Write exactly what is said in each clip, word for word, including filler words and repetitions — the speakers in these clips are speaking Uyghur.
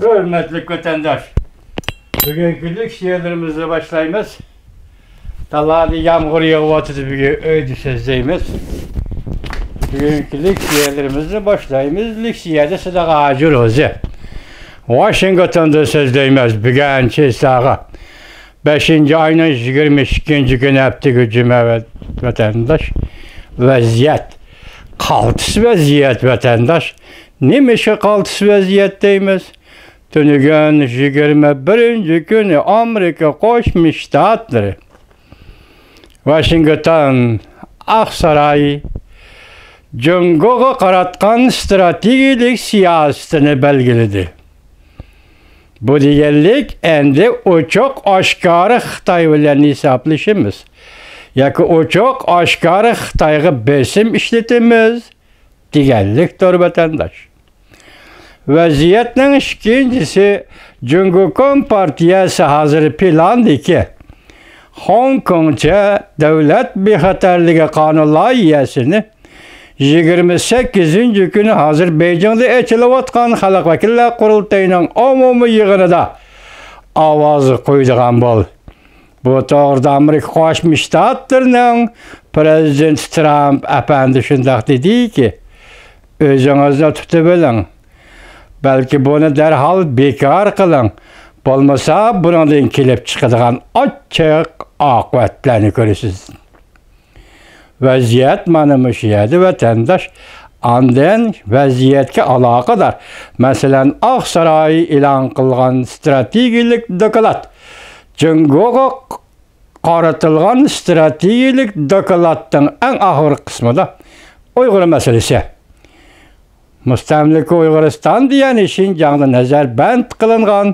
ھۆرمەتلىك ۋەتەنداش، بۈگۈنكى لېكسىيەلىرىمىزنى باشلايمىز. تالادا يامغۇر يېغىۋاتىدۇ، بۈگۈن ئۆيدە سۆزلەيمىز. بۈگۈنكى لېكسىيەلىرىمىزنى باشلايمىز. لېكسىيەدە سىلەرگە ھاجىر ئۆزى. ۋاشىنگتوندا سۆزلەيمىز. بۈگۈن چېسلاغا بەشىنچى ئاينىڭ يىگىرمە ئىككىنچى كۈنى، ھەپتىگە جۈمە ۋە-، ۋەتەنداش. ۋەزىيەت. قالتىس ۋەزىيەت، ۋەتەنداش. نېمىشقا قالتىس ۋەزىيەت دەيمىز؟ تۈنۈگۈن يىگىرمە بىرىنچى كۈنى ئامېرىكا قوشما شتاتلىرى، ۋاشىنگتون، ئاقساراي جۇڭگوغا قاراتقان ئىستراتېگىيەلىك سىياسىتىنى بەلگىلىدى. بۇ دېگەنلىك، ئەمدى ئوچۇق ئاشكارا خىتاي بىلەن ھېسابلىشىمىز ياكى ئوچۇق ئاشكارا خىتايغا بېسىم ئىشلىتىمىز دېگەنلىكتۇر، ۋەتەنداش. ۋەزىيەتنىڭ ئىككىنچىسى، جۇڭگو كومپارتىيەسى ھازىر پىلاندىكى خوڭكوڭچە دۆلەت بىخەتەرلىكى قانۇن لايىھەسىنى يىگىرمە سەككىزىنچى كۈنى ھازىر بېيجىڭدا ئېچىلىۋاتقان خەلق ۋەكىللەر قۇرۇلتىيىنىڭ ئومۇمىي يىغىنىدا ئاۋازغا قويىدىغان بولدى. بۇ توغرىدا ئامېرىكا قوشما شتاتلىرىنىڭ پىرېزىدېنتى ترامپ ئەپەندى شۇنداق دېدىكى، ئۆزىڭىزنى تۇتۇۋېلىڭ. بەلكى بۇنى دەرھال بىكار قىلىڭ. بولمىسا، بۇنىڭدىن كېلىپ چىقىدىغان ئاچچىق ئاقىۋەتلەرنى كۆرىسىز. ۋەزىيەت مانا مۇشۇ يەردە، ۋەتەنداش. ئاندىن ۋەزىيەتكە ئالاقىدار، مەسىلەن، ئاقساراي ئېلان قىلغان ئىستراتېگىيەلىك دوكلات، جۇڭگوغا قارىتىلغان ئىستراتېگىيەلىك دوكلاتنىڭ ئەڭ ئاخىرقى قىسمىدا ئۇيغۇر مەسىلىسى، مۇستەملىكە ئۇيغۇرىستاندا، يەنى شىنجاڭدا نەزەربەند قىلىنغان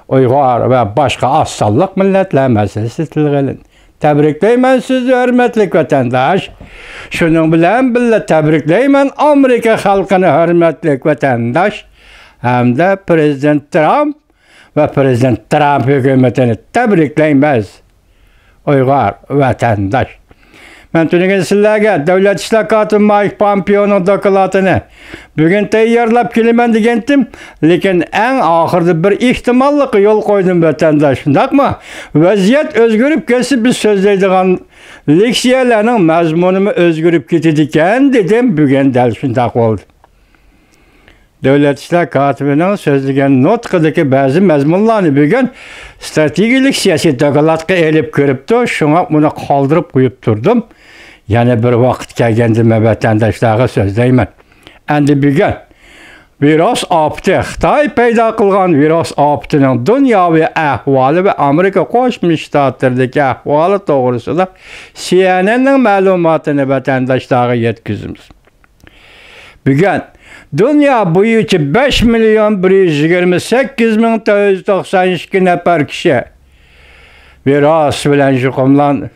ئۇيغۇر ۋە باشقا ئاز سانلىق مىللەتلەر مەسىلىسى تىلغا ئېلىندى. تەبرىكلەيمەن سىزنى، ھۆرمەتلىك ۋەتەنداش. شۇنىڭ بىلەن بىللە، تەبرىكلەيمەن ئامېرىكا خەلقىنى، ھۆرمەتلىك ۋەتەنداش، ھەمدە پىرېزىدېنت ترامپ ۋە پىرېزىدېنت ترامپ ھۆكۈمىتىنى تەبرىكلەيمىز، ئۇيغۇر ۋەتەنداش. مەن تۈنۈگۈن سىلەرگە دۆلەت ئىشلار كاتىپى مايك پامپېئونىڭ دوكلاتىنى بۈگۈن تەييارلاپ كېلىمەن دېگەنتىم، لېكىن ئەڭ ئاخىرىدا بىر ئېھتىماللىققا يول قويدۇم، ۋەتەنداش، شۇنداقمۇ؟ ۋەزىيەت ئۆزگىرىپ كەتسە، بىز سۆزلەيدىغان لېكسىيەلەرنىڭ مەزمۇنىمۇ ئۆزگىرىپ كېتىدىكەن دېدىم، بۈگۈن دەل شۇنداق بولدى. دۆلەت ئىشلار كاتىپىنىڭ سۆزلىگەن نۇتقىدىكى بەزى مەزمۇنلارنى بۈگۈن ئىستراتېگىيەلىك سىياسىي دوكلاتقا ئېلىپ كىرىپتۇ، شۇڭا ئۇنى قالدۇرۇپ قويۇپ تۇردۇم. يەنە بىر ۋاقىت كەلگەندە مەن ۋەتەنداشلارغا سۆزلەيمەن. ئەمدى بۈگۈن ۋىرۇس ئاپىتى، خىتاي پەيدا قىلغان ۋىرۇس ئاپىتىنىڭ دۇنياۋى ئەھۋالى ۋە ئامېرىكا قوشما شتاتلىرىدىكى ئەھۋالى توغرىسىدا سى ئېن ئېننىڭ مەلۇماتىنى ۋەتەنداشلارغا يەتكۈزىمىز. بۈگۈن دۇنيا بويىچە بەش مىليون بىر يۈز يىگىرمە سەككىز مىڭ تۆت يۈز توقسان ئىككى نەپەر كىشى ۋىرۇس بىلەن يۇقۇملاندى.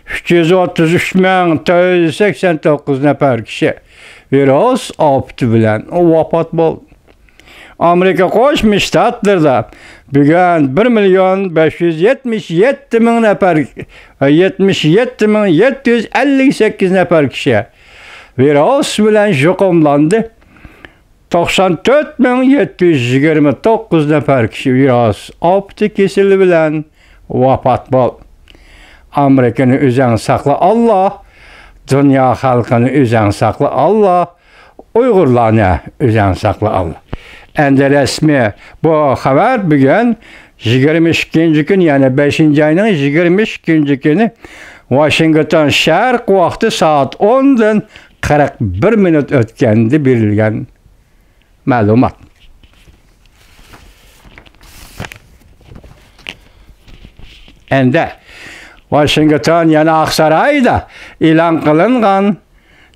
ئۈچ يۈز ئوتتۇز ئۈچ مىڭ تۆت يۈز سەكسەن توققۇز نەپەر كىشى ۋىرۇس ئاپىتى بىلەن ۋاپات بولدى. ئامېرىكا قوشما شتاتلىرىدا بۈگۈن بىر مىليون بەش يۈز يەتمىش يەتتە مىڭ نەپەر، يەتمىش يەتتە مىڭ يەتتە يۈز ئەللىك سەككىز نەپەر كىشى ۋىرۇس بىلەن يۇقۇملاندى. توقسان تۆت مىڭ يەتتە يۈز يىگىرمە توققۇز نەپەر كىشى ۋىرۇس ئاپىتى كېسىلى بىلەن ۋاپات بولدى. ئامېرىكىنى ئۆزۈڭ ساقلا، ئاللا. دۇنيا خەلقىنى ئۆزۈڭ ساقلا، ئاللا. ئۇيغۇرلارنى ئۆزۈڭ ساقلا، ئاللا. ئەمدى رەسمىي بۇ خەۋەر بۈگۈن يىگىرمە ئىككىنچى كۈن، يەنى بەشىنچى ئاينىڭ يىگىرمە ئىككىنچى كۈنى ۋاشىنگتون شەرق ۋاقتى سائەت ئوندىن قىرىق بىر مىنۇت ئۆتكەندە بېرىلگەن مەلۇمات. ئەمدى ۋاشىنگتون يەنە ئاقسارايدا ئېلان قىلىنغان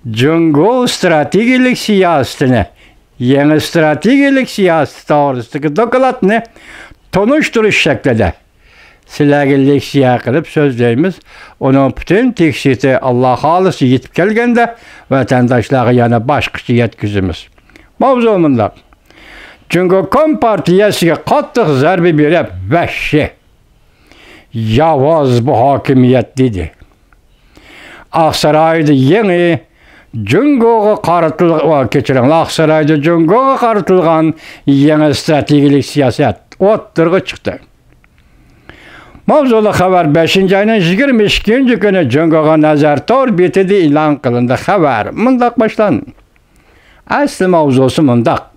جۇڭگو ئىستراتېگىيەلىك سىياسىتىنى، يېڭى ئىستراتېگىيەلىك سىياسىتى توغرىسىدىكى دوكلاتنى تونۇشتۇرۇش شەكلىدە سىلەرگە لېكسىيە قىلىپ سۆزلەيمىز. ئۇنىڭ پۈتۈن تېكىستى، ئاللا خالىسا، يېتىپ كەلگەندە ۋەتەنداشلارغا يەنە باشقىچە يەتكۈزىمىز. ماۋزۇ مۇنداق. جۇڭگو كومپارتىيەسىگە قاتتىق زەربە بېرىپ، ۋەھشىي، ياۋاز بۇ ھاكىمىيەت، دېدى. ئاقسارايدا يېڭى جۇڭگوغا قارىتىلغان، كەچۈرۈڭلار، ئاقسارايدا جۇڭگوغا قارىتىلغان يېڭى ئىستراتېگىيەلىك سىياسەت ئوتتۇرىغا چىقتى. ماۋزۇلۇق خەۋەر بەشىنچى ئاينىڭ يىگىرمە ئىككىنچى كۈنى جۇڭگوغا نەزەر تور بېتىدە ئېلان قىلىندى. خەۋەر مۇنداق باشلاندى. ئەسلى ماۋزۇسى مۇنداق.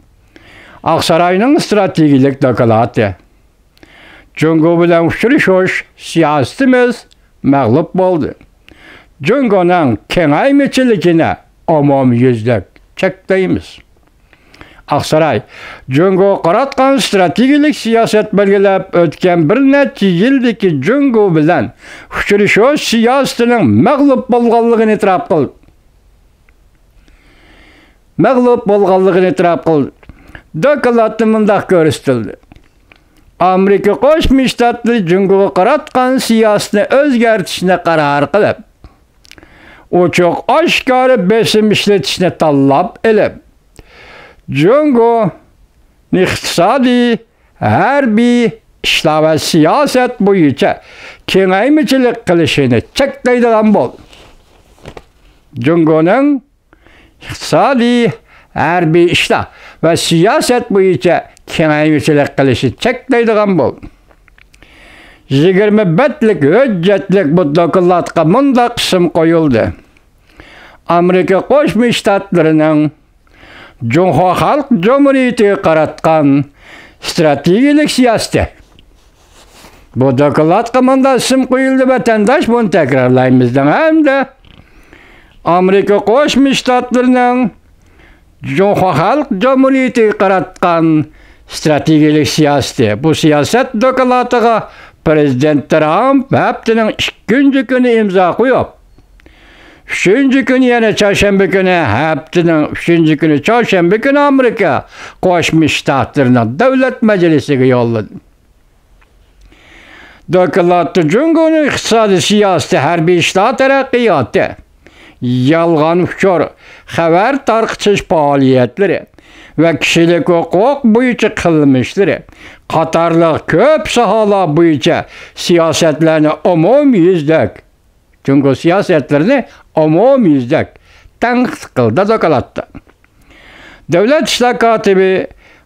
ئاقساراينىڭ ئىستراتېگىيەلىك دوكلاتى. جۇڭگو بىلەن ئۇچرىشىش سىياسىتىمىز مەغلۇپ بولدى. جۇڭگونىڭ كېڭەيمىچىلىكىنى ئومۇميۈزلۈك چەكلەيمىز. ئاقساراي، جۇڭگوغا قاراتقان ئىستراتېگىيەلىك سىياسەت بەلگىلەپ، ئۆتكەن بىر نەچچە يىلدىكى جۇڭگو بىلەن ئۇچرىشىش سىياسىتىنىڭ مەغلۇپ بولغانلىقىنى ئېتىراپ قىلدى. مەغلۇپ بولغانلىقىنى ئېتىراپ قىلدى. دوكلاتتا مۇنداق كۆرسىتىلدى. ئامېرىكا قوشما شتاتلىرى جۇڭگوغا قاراتقان سىياسىتىنى ئۆزگەرتىشنى قارار قىلىپ، ئوچۇق ئاشكارا بېسىم ئىشلىتىشنى تاللاپ ئېلىپ، جۇڭگونى ئىقتىسادىي، ھەربىي ئىشلار ۋە سىياسەت بويىچە كېڭەيمىچىلىك قىلىشىنى چەكلەيدىغان بولدى. جۇڭگونىڭ ئىقتىسادىي، ھەربىي ئىشلار ۋە سىياسەت بويىچە كېڭەيمىچىلىك قىلىشنى چەكلەيدىغان بولدى. يىگىرمە بەتلىك ھۆججەتلىك بۇ دوكلاتقا مۇنداق ئىسىم قويۇلدى. ئامېرىكا قوشما شتاتلىرىنىڭ جۇڭخۇا خەلق جۇمھۇرىيىتىگە قاراتقان ئىستراتېگىيەلىك سىياسىتى. بۇ دوكلاتقا مۇنداق ئىسىم قويۇلدى، ۋەتەنداش، بۇنى تەكرارلايمىز دەڭ ھەمدە ئامېرىكا قوشما شتاتلىرىنىڭ جۇڭخۇا خەلق جۇمھۇرىيىتىگە قاراتقان ئىستراتېگىيەلىك سىياسىتى. بۇ سىياسەت دوكلاتىغا پىرېزىدېنت ترامپ ھەپتىنىڭ ئىككىنچى كۈنى ئىمزا قويۇپ، ئۈچىنچى كۈنى، يەنى چارشەنبە كۈنى، ھەپتىنىڭ ئۈچىنچى كۈنى، چارشەنبە كۈنى ئامېرىكا قوشما شتاتلىرىنىڭ دۆلەت مەجلىسىگە يوللىدى. دوكلاتتا جۇڭگونىڭ ئىقتىسادىي سىياسىتى، ھەربىي ئىشلار تەرەققىياتى، يالغان ئۇچۇر، خەۋەر تارقىتىش پائالىيەتلىرى ۋە كىشىلىك ھوقۇق بويىچە قىلمىشلىرى قاتارلىق كۆپ ساھەلەر بويىچە سىياسەتلەرنى ئومۇميۈزلۈك جۇڭگو سىياسەتلىرىنى ئومۇميۈزلۈك تەنقىد قىلدى دوكلاتتا. دۆلەت ئىشلار كاتىپى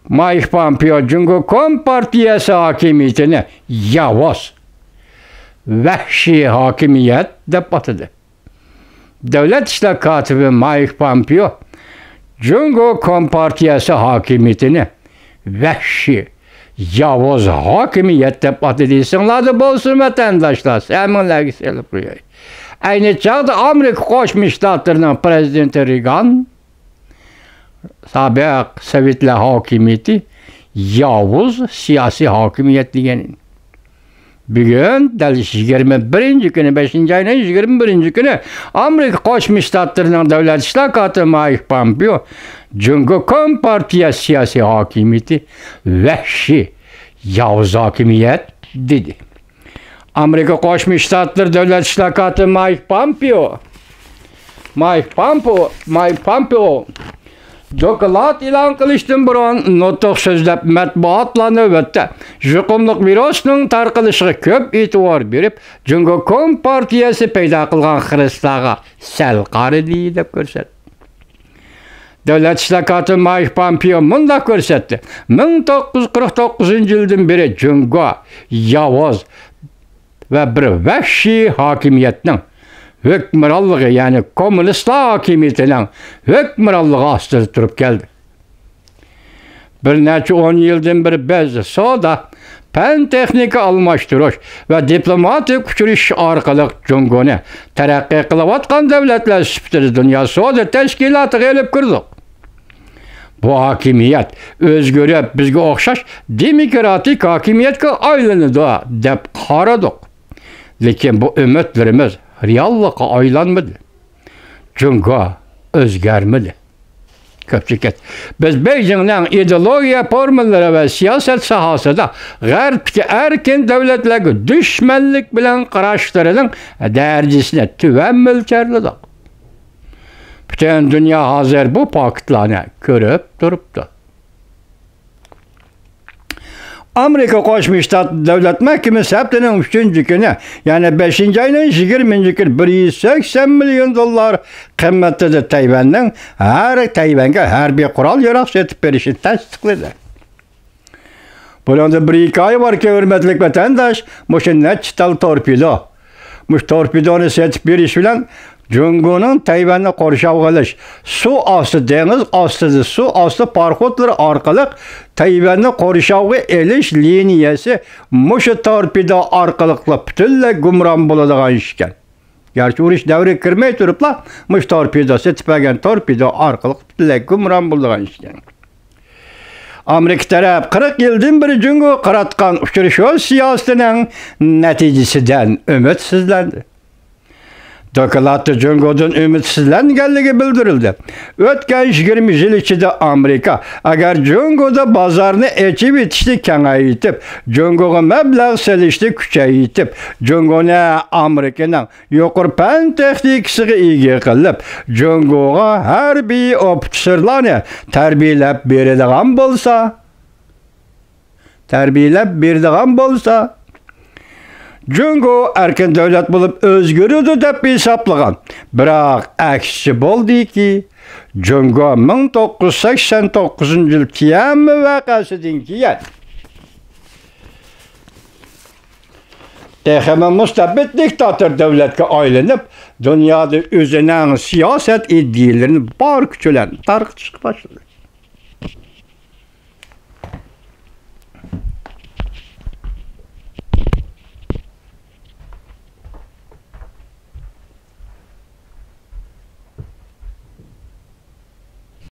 مايك پامپېئو جۇڭگو كومپارتىيەسى ھاكىمىيىتىنى ياۋۇز، ۋەھشىي ھاكىمىيەت دەپ ئاتىدى. دۆلەت ئىشلار كاتىپى مايك پامپېئو جۇڭگو كومپارتىيەسى ھاكىمىيىتىنى ۋەھشىي، ياۋۇز ھاكىمىيەت دەپ ئاتىدى. ئېسىڭلاردا بولسۇن، ۋەتەنداشلار، سەمىڭلارگە سېلىپ قوياي. ئەينى چاغدا ئامېرىكا قوشما شتاتلىرىنىڭ پىرېزىدېنتى رېگان سابىق سوۋېتلار ھاكىمىيىتى ياۋۇز سىياسىي ھاكىمىيەت دېگەن. بۈگۈن دەل يىگىرمە بىرىنچى كۈنى، بەشىنچى ئاينىڭ يىگىرمە بىرىنچى كۈنى ئامېرىكا قوشما شتاتلىرىنىڭ دۆلەت ئىشلار كاتىپى مايك پامپېئو جۇڭگو كومپارتىيە سىياسىي ھاكىمىيىتى ۋەھشىي، ياۋۇز ھاكىمىيەت دېدى. ئامېرىكا قوشما شتاتلىرى دۆلەت ئىشلار كاتىپى مايك پامپېئو، مايك پامپېئو، مايك پامپېئو دوكلات ئېلان قىلىشتىن بۇرۇن نۇتۇق سۆزلەپ، مەتبۇئاتلار نۆۋەتتە يۇقۇملۇق ۋىرۇسنىڭ تارقىلىشىغا كۆپ ئېتىبار بېرىپ، جۇڭگو كومپارتىيەسى پەيدا قىلغان خىرىسلارغا سەل قارىدى دەپ كۆرسەتتى. دۆلەت ئىشلار كاتىپى مايك پامپېئو مۇنداق كۆرسەتتى: مىڭ توققۇز يۈز قىرىق توققۇزىنچى يىلدىن بېرى جۇڭگو ياۋۇز ۋە بىر ۋەھشىي ھاكىمىيەتنىڭ ھۆكۈمرانلىقى، يەنى كوممۇنىستلار ھاكىمىيىتىنىڭ ھۆكۈمرانلىقى ئاستىدا تۇرۇپ كەلدى. بىر نەچچە ئون يىلدىن بېرى بىز سودا، پەن-تېخنىكا ئالماشتۇرۇش ۋە دىپلوماتىك ئۇچرىشىش ئارقىلىق جۇڭگونى تەرەققىي قىلىۋاتقان دۆلەتلەر سۈپىتىدە دۇنيا سودا تەشكىلاتىغا ئېلىپ كىردۇق. بۇ ھاكىمىيەت ئۆزگىرىپ، بىزگە ئوخشاش دېموكراتىك ھاكىمىيەتكە ئايلىنىدۇ دەپ قارىدۇق. لېكىن بۇ ئۈمىدلىرىمىز رېئاللىققا ئايلانمىدى. جۇڭگو ئۆزگەرمىدى. كۆپچىلىك، بىز بېيجىڭنىڭ ئىدېئولوگىيە فورمۇلىلىرى ۋە سىياسەت ساھەسىدە غەربتىكى ئەركىن دۆلەتلەرگە دۈشمەنلىك بىلەن قاراشلىرىنىڭ دەرىجىسىنى تۆۋەن مۆلچەرلىدۇق. پۈتۈن دۇنيا ھازىر بۇ پاكىتلارنى كۆرۈپ تۇرۇپتۇ. ئامېرىكا قوشما شتات دۆلەت مەھكىمىسى ھەپتىنىڭ ئۈچىنچى كۈنى، يەنى بەشىنچى ئاينىڭ يىگىرمىنچى كۈنى بىر يۈز سەكسەن مىليون دوللار قىممىتىدە تەيۋەننىڭ ھەر، تەيۋەنگە ھەربىي قورال ياراغ سېتىپ بېرىشىنى تەستىقلىدى. بۇنىڭدا بىر ھېكايە باركى، ھۆرمەتلىك ۋەتەنداش، مۇشۇ نەچچە تال تورپېدو، مۇشۇ تورپېدونى سېتىپ بېرىش بىلەن جۇڭگونىڭ تەيۋەننى قورشاۋغا ئېلىش، سۇ ئاستى، دېڭىز ئاستىدا، سۇ ئاستى پاراخوتلىرى ئارقىلىق تەيۋەننى قورشاۋغا ئېلىش لىنىيەسى مۇشۇ تورپېدو ئارقىلىقلا پۈتۈنلەي گۇمران بولىدىغان ئىش ئىكەن. گەرچە ئۇرۇش دەۋرىگە كىرمەي تۇرۇپلا، مۇشۇ تورپېدو، سېتىپ بەرگەن تورپېدو ئارقىلىق پۈتۈنلەي گۇمران بولىدىغان ئىش ئىكەن. ئامېرىكا تەرەپ قىرىق يىلدىن بېرى جۇڭگوغا قاراتقان ئۇچۇر شورى سىياسىتىنىڭ نەتىجىسىدىن ئۈمىدسىزلەندى. دوكلاتتا جۇڭگودىن ئۈمىدسىزلەنگەنلىكى بىلدۈرۈلدى. ئۆتكەن يىگىرمە يىل ئىچىدە ئامېرىكا ئەگەر جۇڭگودا بازارنى ئېچىۋېتىشنى كېڭەيتىپ، جۇڭگوغا مەبلەغ سېلىشنى كۈچەيتىپ، جۇڭگونى ئامېرىكىنىڭ يۇقىرى پەن تېخنىكىسىغا ئىگە قىلىپ، جۇڭگوغا ھەربىي ئوفىتسېرلارنى تەربىيەلەپ بېرىدىغان بولسا، تەربىيەلەپ بېرىدىغان بولسا، جۇڭگو ئەركىن دۆلەت بولۇپ ئۆزگىرىدۇ دەپ ھېسابلىغان. بىراق ئەكسىچە بولدىكى، جۇڭگو مىڭ توققۇز يۈز سەكسەن توققۇزىنچى يىل تيەنئەنمېن ۋەقەسىدىن كېيىن تېخىمۇ مۇستەبىت دىكتاتور دۆلەتكە ئايلىنىپ، دۇنيادا ئۆزىنىڭ سىياسەت ئىدىيىلىرىنى بار كۈچى بىلەن تارقىتىشقا باشلىدى.